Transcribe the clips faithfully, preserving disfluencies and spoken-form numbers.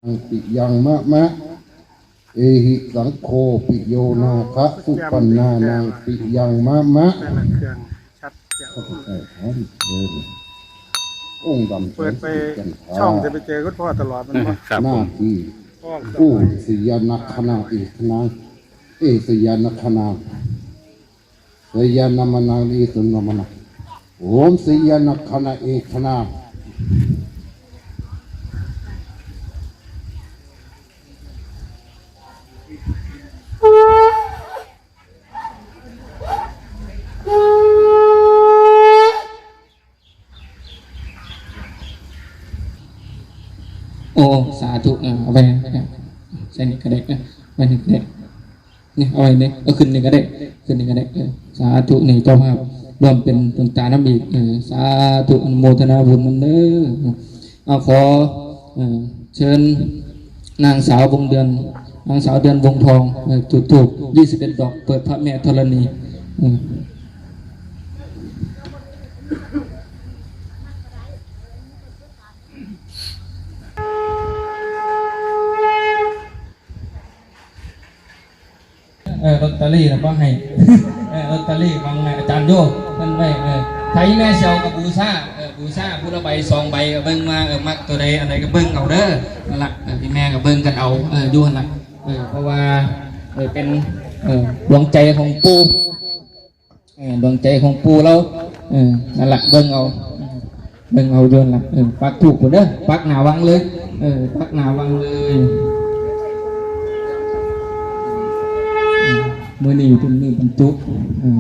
ปิยังมะมะ เอหิสังโฆ ปิโยนาคะ สุปันนานัง ปิยังมะมะ นั่นแหละเครื่องชัดเจ๋ว เออ องค์ดำ เปิดไป แสงสีจันทรา ช่องจะไปเจอคุณพ่อตลอดมัน อืม บ่ ครับ หน้า ผม ที่ พ่อ กู้สยานักขณะเอกนา เอสยานักขณะ สยานามานัง เอสยานามานัง โอมสยานักขณะเอกนา โอ้ สาธุ เออ เอาไว้นะ ใส่นี่ก็ได้ เออ ไว้นี่ก็ได้ นี่ เอาไว้นี่ เอาขึ้นนี่ก็ได้ ขึ้นนี่ก็ได้ เออ สาธุ นี่ เจ้าภาพ ร่วมเป็นบุญตานำอีก เออ สาธุ อนุโมทนาบุญนำเด้อ เอา ขอ เออ เชิญ นางสาววงเดือน นางสาวเดือนวงทอง เออ จุดธูป ยี่สิบเอ็ด ดอก เปิดพระแม่ธรณี เออ เออ ลอตเตอรี่น่ะบ่ให้ เออ ลอตเตอรี่ของอาจารย์โยเพิ่นไว้ เออ ไผแม่สิเอาก็บูชา เออ บูชาผู้ละใบสองใบ ก็เบิ่งมา เออ มักตัวใดอันใดก็เบิ่งเอาเด้อ นั่นล่ะ เออ พี่แม่ก็เบิ่งกันเอา เออ อยู่หั่นล่ะ เออ เพราะว่า เออ เป็น เออ ดวงใจของปู่ เออ ดวงใจของปู่เรา เออ นั่นล่ะ เบิ่งเอา เบิ่งเอาอยู่หั่นล่ะ เออ ปักธูปพุ้นเด้อ ปักหน้าวังเลย เออ ปักหน้าวังเลย เออ มื้อนี้เป็นมื้อบรรจุ เออ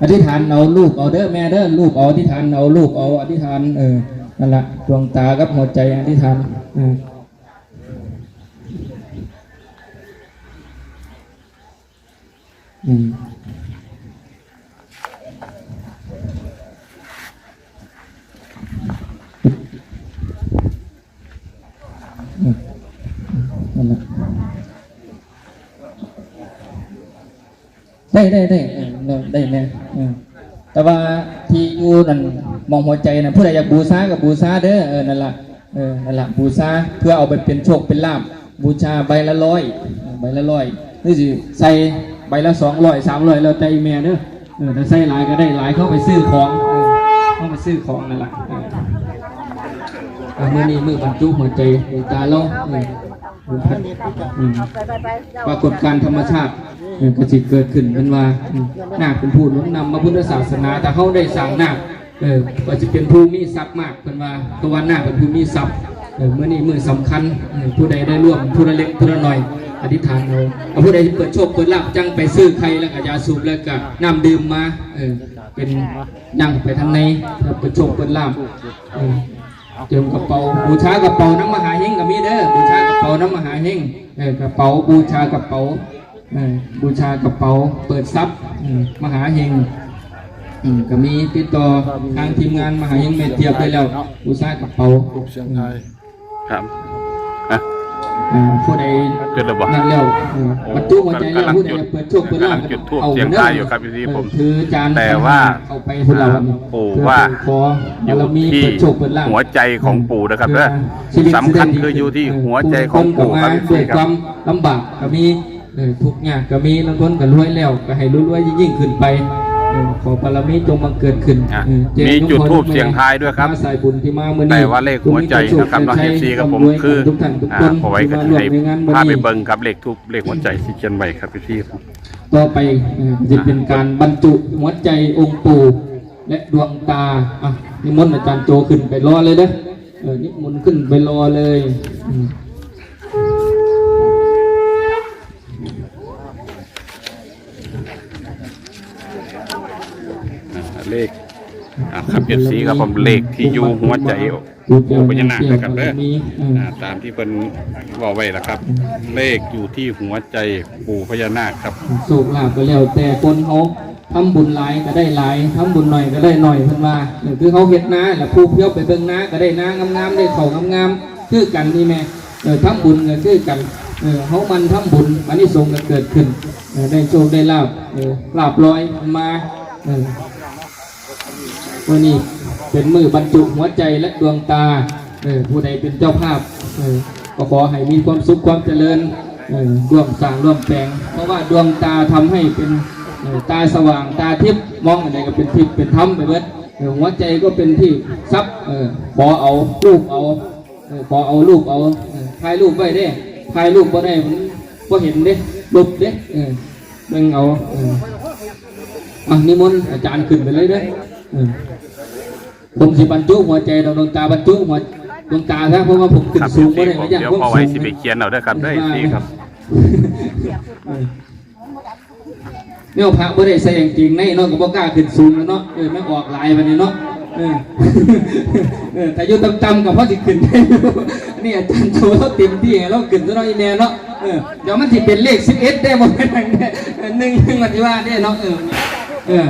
อธิษฐานเอา ลูบเอาเด้อแม่เด้อ ลูบเอา อธิษฐานเอา ลูบเอา อธิษฐาน เออ นั่นล่ะ ดวงตากับหัวใจอธิษฐาน เออ อืม อืม นั่นแหละ ได้ ได้ ได้ เออ ได้แม่ เออ แต่ว่าที่อยู่นั่น หม่องหัวใจน่ะ ผู้ใดอยากบูชาก็บูชาเด้อ เออ นั่นล่ะ เออ นั่นล่ะ บูชา เพื่อเอาไปเป็นโชคเป็นลาภ บูชาใบละร้อย เออ ใบละร้อย หรือสิใส่ใบละสองร้อย สามร้อย แล้วแต่อีแม่เด้อ เออ ถ้าใส่หลายก็ได้หลาย เข้าไปซื้อของ เออ เข้าไปซื้อของนั่นล่ะ เออ อ่ะ มื้อนี้มื้อบรรจุหัวใจหลวงตาลง เออ อืม ปรากฏการณ์ธรรมชาติ เออ ก็สิเกิดขึ้น เพิ่นว่า อืม นาคเป็นผู้หนุนนำพระพุทธศาสนา ถ้าเฮาได้สร้างนาค เออ ก็สิเป็นผู้มีทรัพย์มาก เพิ่นว่า เพราะว่านาคเป็นผู้มีทรัพย์ เออ มื้อนี้มื้อสำคัญ เออ ผู้ใดได้ร่วม ผู้ละเล็ก ผู้ละน้อย อธิษฐานเอา เอา ผู้ใดเปิดโชคเปิดลาภ จั่งไปซื้อไข่ แล้วก็ยาสูบ แล้วก็น้ำดื่มมา เออ เป็น นั่งไปทางใน แล้วเปิดโชคเปิดลาภ เออ เจิมกระเป๋า บูชากระเป๋านำมหาเฮงก็มีเด้อ บูชากระเป๋านำมหาเฮง เออ กระเป๋า บูชากระเป๋า เออ บูชากระเป๋า เปิดทรัพย์ อืม มหาเฮง อืม ก็มีติดต่อทางทีมงานมหาเฮงแม่เจี๊ยบได้แล้ว บูชากระเป๋า ธูปเสียงทาย ครับ อ่ะ อ่า ผู้ใด จุดแล้วบ่ นั่นแล้ว เออ บรรจุหัวใจแล้ว กำลัง ผู้ใด จุด เปิดโชคเปิดลาภ กำลังจุดธูป เอา เสียงทายอยู่ครับ พี่ๆ เออ ผม ถือจาน แต่ว่า เข้าไปพุ้นละ อ่า ปู่ว่า เออ ขอ อยู่ บารมี ที่ เปิดโชคเปิดลาภ หัวใจของปู่นะครับ เออ เด้อ เออ ชีวิต สำคัญ สิได้ดี คืออยู่ที่ เออ หัวใจของปู่ครับ ผู้คนก็มา พี่ๆ ครับ ด้วยความลำบากก็มี เออ ทุกข์ยากก็มี ลางคนก็รวยแล้ว ก็ให้รวยๆ ยิ่งๆ ขึ้นไป เออ ขอบารมีจงบังเกิดขึ้น อ่ะ เออ แจ้ง มีจุดธูป นคร เสียงทายด้วยครับ มาสายบุญที่มามื้อนี้ แต่ว่าเลขหัวใจนะครับ จงมีแต่โชค เนาะ เอฟซี ครับผม ร่ำรวย คือ ทุกท่านทุกคน อ่า พอไว้ก็ ที่มาร่วมในงานมื้อนี้ จะให้พาไปเบิ่งครับ เลขธูป เลขหัวใจที่เขียนไว้ครับ พี่ๆ ครับ ต่อไป เออ จะเป็นการบรรจุหัวใจองค์ปู่และดวงตา อ่ะ นิมนต์อาจารย์โจขึ้นไปรอเลยเด้อ เออ นิมนต์ขึ้นไปรอเลย อืม อ่า เลข อ่า ครับ เอฟซี ครับผม เลขที่อยู่หัวใจ ปู่พญานาคนะครับเด้อ อ่า ตามที่เพิ่นเว้าไว้ล่ะครับ เลขอยู่ที่หัวใจปู่พญานาคครับ โชคลาภก็แล้วแต่คนเฮา ทำบุญหลายก็ได้หลาย ทำบุญน้อยก็ได้น้อย เพิ่นว่า เออ คือเฮาเฮ็ดนาล่ะ ผู้เที่ยวไปเบิ่งนาก็ได้นางามๆ ได้ข้าวงามๆ คือกันนี่แม่ เออ ทำบุญก็คือกัน เออ เฮาหมั่นทำบุญ อานิสงส์ก็เกิดขึ้น เออ ได้โชคได้ลาภ เออ ลาภลอยมา เออ มื้อนี้เป็นมื้อบรรจุหัวใจและดวงตา เออ ผู้ใดเป็นเจ้าภาพ เออ ก็ขอให้มีความสุขความเจริญ เออ ร่วมสร้างร่วมแปลง เพราะว่าดวงตาทำให้เป็น เออ ตาสว่างตาทิพย์ มองอะไรก็เป็นทิพย์เป็นธรรมไปเบิด เออ หัวใจก็เป็นที่ทรัพย์ เออ ขอเอาลูกเอา เออ ขอเอาลูกเอา เออ ถ่ายรูปไว้เด้ ถ่ายรูปบ่ได้มันบ่เห็นเด้ ลบเด้ เออ เบิ่งเอา เออ อ่ะ นิมนต์อาจารย์ขึ้นไปเลยเด้อ เออ ผมสิบรรจุหัวใจดอกดวงตา บรรจุหัวดวงตาซะ เพราะว่าผมขึ้น ครับ สูงบ่ได้ เดี๋ยว มาย่าง เดี๋ยว ความ พ่อไว้ สูง สิไปเขียนเอาเด้อครับเด้อ เออ พี่ครับ เออ เนี่ยพระบ่ได้ใส่กางเกงในเนาะ ก็บ่กล้าขึ้นสูงแล้วเนาะ เออ มันออกหลายบัดนี้เนาะ เออ เออ ถ้าอยู่ต่ำๆก็พอสิขึ้นได้อยู่ นี่อาจารย์โชว์เราเต็มที่ให้เราขึ้นซะเนาะ อีแม่เนาะ เออ เดี๋ยวมันสิเป็นเลขสิบเอ็ดได้บ่ แม่นหยังเด้ เออ หนึ่งหนึ่ง มันสิว่าเด้เนาะ เออ เออ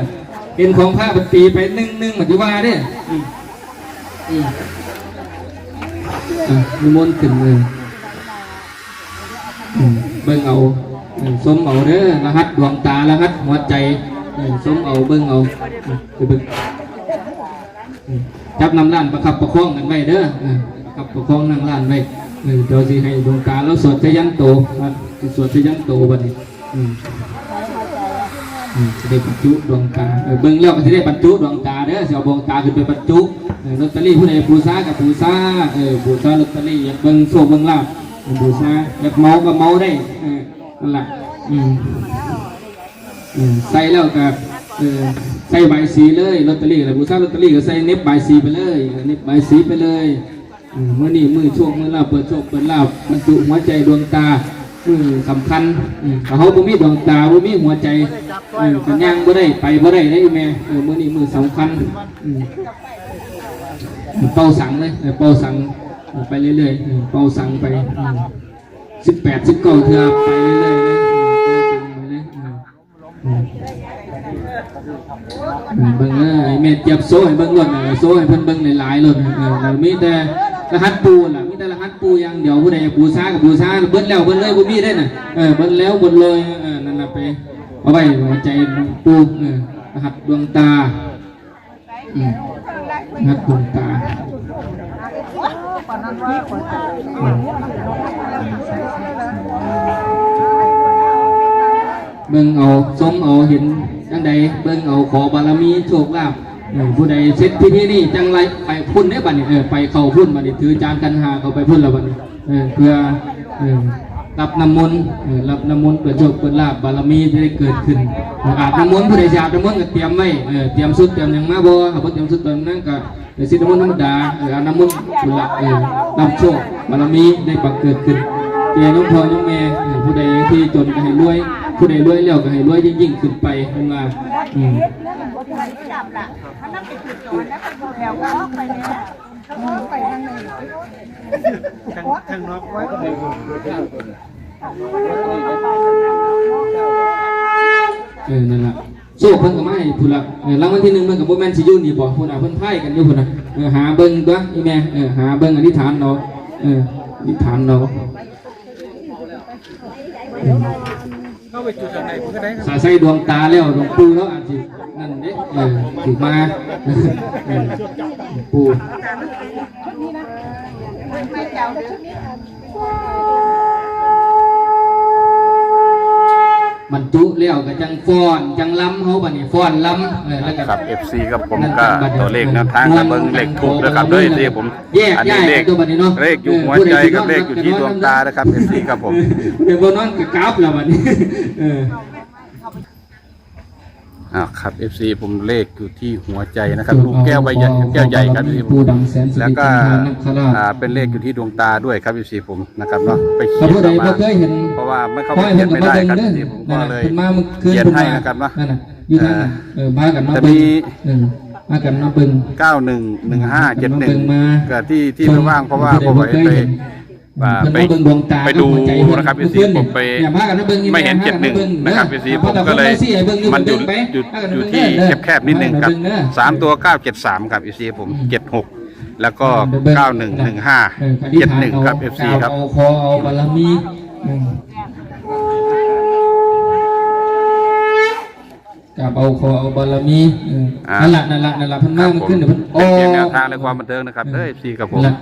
เป็นของพระบัดตีไป หนึ่งหนึ่ง มันสิว่าเด้ อืม อืม อ่ะ นิมนต์ขึ้นเลย อืม เบิ่งเอา เออ ชมเอาเด้อ รหัสดวงตา รหัสหัวใจ เออ ชมเอา เบิ่งเอา อืม ไปเบิ่ง อืม จับนำล้านประคับประคองกันไว้เด้อ เออ ประคับประคองนำล้านไว้ เออ เดี๋ยวสิให้ดวงตาเราสวดชยันโต อ่ะ สิสวดชยันโตบัดนี้ อืม อืม สิได้บรรจุดวงตา เออ เบิ่งแล้วก็สิได้บรรจุดวงตาเด้อ สิเอาดวงตาขึ้นไปบรรจุ เออ ลอตเตอรี่ผู้ใดบูชาก็บูชา เออ บูชาลอตเตอรี่ อยากเบิ่งโชคเบิ่งลาภ บูชา อยากเหมาก็เหมาได้ เออ นั่นล่ะ อืม เออ ใส่แล้วก็ เออ ใส่ใบสีเลย ลอตเตอรี่อะไร บูชาลอตเตอรี่ก็ใส่เน็บใบสีไปเลย เออ เน็บใบสีไปเลย อืม มื้อนี้มื้อโชคมื้อลาภ เปิดโชคเปิดลาภ บรรจุหัวใจดวงตา มื้อสำคัญ อืม ถ้าเฮาบ่มีดวงตา บ่มีหัวใจ อืม ก็ย่างบ่ได้ ไปบ่ได้เด้แม่ เออ มื้อนี้มื้อสำคัญ อืม เป่าสังเลย เออ เป่าสัง เออ ไปเรื่อยๆ เออ เป่าสังไป อืม สิบแปด สิบเก้า เทื่อ ไปเรื่อยๆเลย เออ เป่าสังไปเลย เออ อืม อืม เบิ่งเด้อ ให้แม่เจี๊ยบโชว์ให้เบิ่งโลด เออ โชว์ให้เพิ่นเบิ่งหลายๆโลด เออ แล้วมีแต่รหัสปู่ล่ะ มีแต่รหัสปู่อย่างเดียว ผู้ใดอยากบูชาก็บูชา เบิดแล้วเบิดเลย บ่มีเด้น่ะ เออ เบิดแล้วเบิดเลย เออ นั่นล่ะไป เอาไว้หัวใจปู่ เออ รหัสดวงตา อืม รหัสดวงตา อืม เบิ่งเอา ชมเอา เห็นจั่งใด เบิ่งเอา ขอบารมีโชคลาภ เออ ผู้ใดเสร็จพิธีนี้จั่งไรไปพุ้นเด้บัดนี้ เออ ไปเข้าพุ้นบัดนี้ ถือจานขันห้าเข้าไปพุ้นแล้วบัดนี้ เออ เพื่อ เออ รับน้ำมนต์ เออ รับน้ำมนต์ เปิดโชค เปิดลาภ บารมีจะได้เกิดขึ้น เออ อาบน้ำมนต์ ผู้ใดสิอาบน้ำมนต์ก็เตรียมไว้ เออ เตรียมชุดเตรียมหยังมาบ่ ถ้าบ่เตรียมชุดตอนนั้นก็ เออ สิน้ำมนต์ธรรมดา เออ เอาน้ำมนต์พุ้นละ เออ รับโชค บารมีได้บังเกิดขึ้น แก่น้องพ่อน้องแม่ เออ ผู้ใดที่จนก็ให้รวย ผู้ใดรวยแล้วก็ให้รวยยิ่งๆขึ้นไป เพิ่นว่า อืม เออ นั่นล่ะ โชคเพิ่นก็มาให้พุ้นละ เออ รางวัลที่หนึ่งมันก็บ่แม่นสิอยู่นี่บ่ พุ้นน่ะ เพิ่นพายกันอยู่พุ้นน่ะ เออ หาเบิ่งตั๊ว อีแม่ เออ หาเบิ่ง อธิษฐานเอา เออ อธิษฐานเอา เข้าไปจุดไหนมันก็ได้ครับ ถ้าใส่ดวงตาแล้วหลวงปู่แล้วอาจสินั่นเด้ เออ สิมา เออ หลวงปู่ บรรจุแล้วก็จังฟ้อน จังลำ เฮาบัดนี้ฟ้อนลำ เออ แล้วก็ ครับ เอฟซี ครับผม นั่น ก็ จังบัดนี้ ตัวเลขแนวทาง เออ ก็เบิ่งเลขธูปนะครับ เด้อ ที่ผม แยก อันนี้ ย้าย เลข ตัวบัดนี้เนาะ เลขอยู่ เออ หัวใจกับเลขอยู่ที่ดวงตานะครับ เอฟซี ครับผม เดี๋ยวบ่นอนก็กลับแล้วบัดนี้ เออ อ่า ครับ เอฟซี ผมเลขอยู่ที่หัวใจนะครับ ลูกแก้วใบใหญ่ แก้วใหญ่ครับ เอฟซี ผม แล้วก็ อ่า เป็นเลขอยู่ที่ดวงตาด้วยครับ เอฟซี ผมนะครับเนาะ ไปเขียน ถ้าผู้ใด เอามา บ่เคยเห็น เพราะว่าไม่เข้าไปเขียนไม่ได้ครับ เอฟซี ผมก็เลย เพิ่นมาเมื่อคืน เขียนให้นะครับเนาะ นั่นน่ะ อยู่นั่นน่ะ เออ เออ พากันมา จะมี เบิ่ง เออ พากันมาเบิ่ง เก้าหนึ่ง หนึ่งห้า เจ็ดหนึ่ง พากันมาเบิ่งมา ก็ที่ ที่ ชม ไม่ว่าง เพราะว่า ผู้ใด ผม บ่เคย ไป เห็น อ่า เพิ่น ไป มาเบิ่งดวงตา ไปดู กับหัวใจเพิ่น นะครับ เอฟซี เมื่อคืน ผมไป เนี่ย พากันมาเบิ่ง ไม่เห็น แม่ เจ็ดหนึ่ง เบิ่ง นะครับ เอฟซี เออ ผมก็เลย พากันมาเบิ่ง มันอยู่ เบิ่งไป อยู่ พากันมา อยู่ที่ เบิ่งเด้อ แคบๆนิดนึงครับ เออ สามตัว เก้าเจ็ดสาม ครับ เอฟซี ผม อืม เจ็ดหก แล้วก็ เออ เก้าหนึ่งหนึ่งห้า เออ เจ็ดหนึ่ง ครับ เอฟซี ครับ เอา ขอเอาบารมี อืม กราบเอาขอเอาบารมี เออ อ่า นั่นล่ะ นั่นล่ะ นั่นล่ะ เพิ่นมา ครับ เมื่อคืน ผม เดี๋ยวเพิ่น เป็นเพียงแนวทาง ออก และความบันเทิงนะครับ เออ เด้อ เอฟซี ครับผม นั่นล่ะ